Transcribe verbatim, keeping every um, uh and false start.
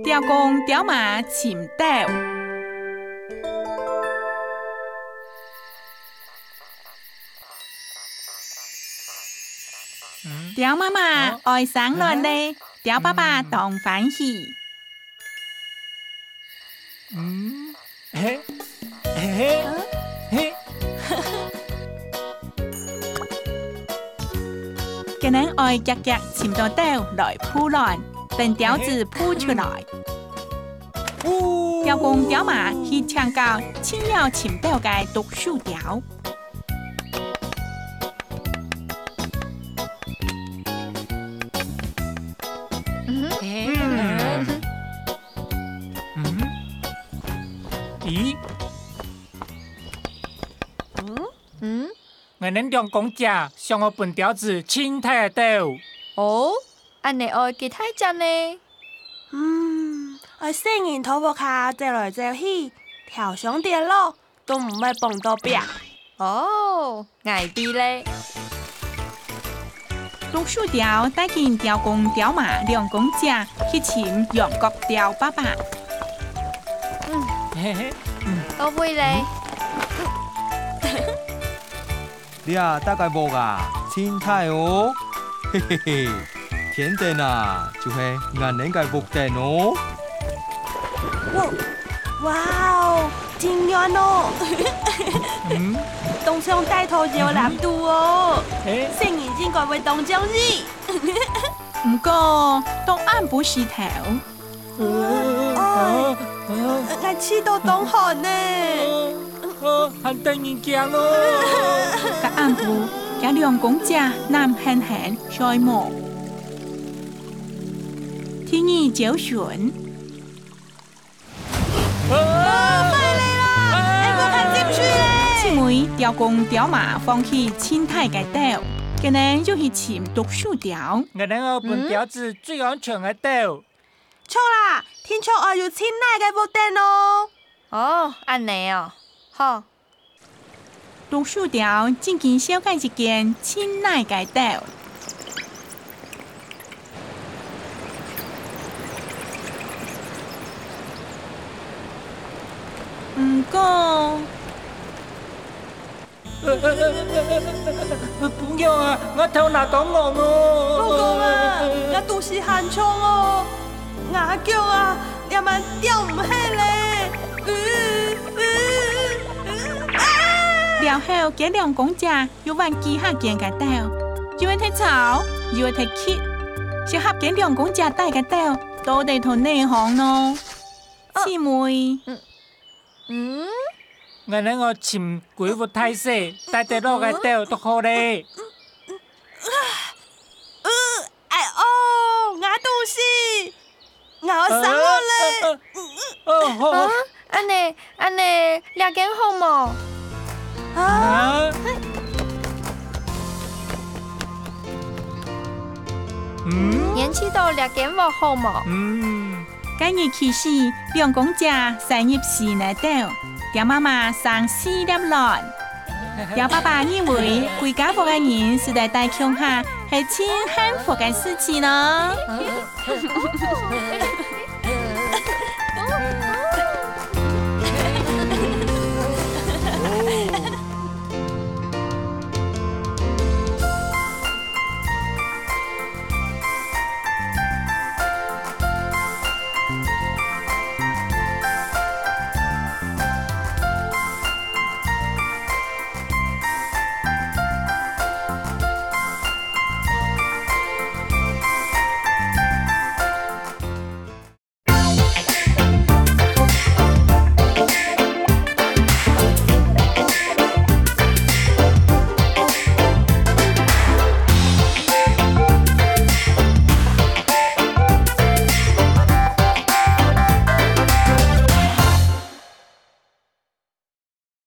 鳥公鳥嫲尋豆。鳥嫲嫲愛生卵咧，鳥爸爸當歡喜。嗯，嘿，嘿，嘿。 佢等愛遽遽尋到豆來孵卵，分鳥子孵出來。鳥公鳥嫲去請教盡曉尋豆个獨樹鳥。嗯，咦？嗯？ 𠊎等兩公姐想愛分鳥子盡大个豆。哦，恁呢愛幾大隻呢？嗯，愛細人在屋下走來走去，跳上跌落，都毋會崩到壁。哦，𠊎知咧。獨樹鳥帶緊鳥公鳥嫲兩公姐去尋羊角鳥爸爸。嗯，到位咧。 這搭个屋啊，盡大哦！嘿嘿嘿，天頂啊，就係𠊎等个屋頂哦！哇，哇哦，真遠哦！當像戴到搖籃肚哦！細人應該會當中意。毋過，到暗晡時頭， 哦，𠊎試著當寒呢。還得人驚哦！該暗晡，厥兩公姐懶緪緪睡目。第二朝晨，啊！快來啦！𠊎無看進去咧！姊妹鳥公鳥嫲放棄盡大个豆，佢等又去尋獨樹鳥。𠊎等愛分鳥子最安全个豆。 著啦，定著愛有盡大个屋頂哦。哦，恁呢哦，好。獨樹鳥正經修改一間盡大个竇。毋過， 呃，呃，呃，呃，呃，呃，呃，呃，呃，姑娘啊，𠊎頭那當戇哦。老公啊，𠊎肚屎還痛哦。𠊎腳啊，這滿吊毋核咧。呃，呃，呃，啊！了後，厥兩公姐又換幾下間个竇，又一忒吵，又一忒急，小合厥兩公姐戴个竇，到底在哪項呢？姊妹。嗯。 嗯？𠊎等愛尋歸屋大細，戴得落个竇就好咧。呃，哎哦，𠊎肚屎，𠊎愛生卵咧。呃，呃，呃，哦，好。啊，恁呢，恁呢，這間好無？啊？啊？嗯？你試著這間屋好無？嗯。 該日起始，兩公姐生入四垤竇，鳥媽媽生四粒卵。鳥爸爸認為歸家屋个人實在戴共下係盡幸福个事情咯。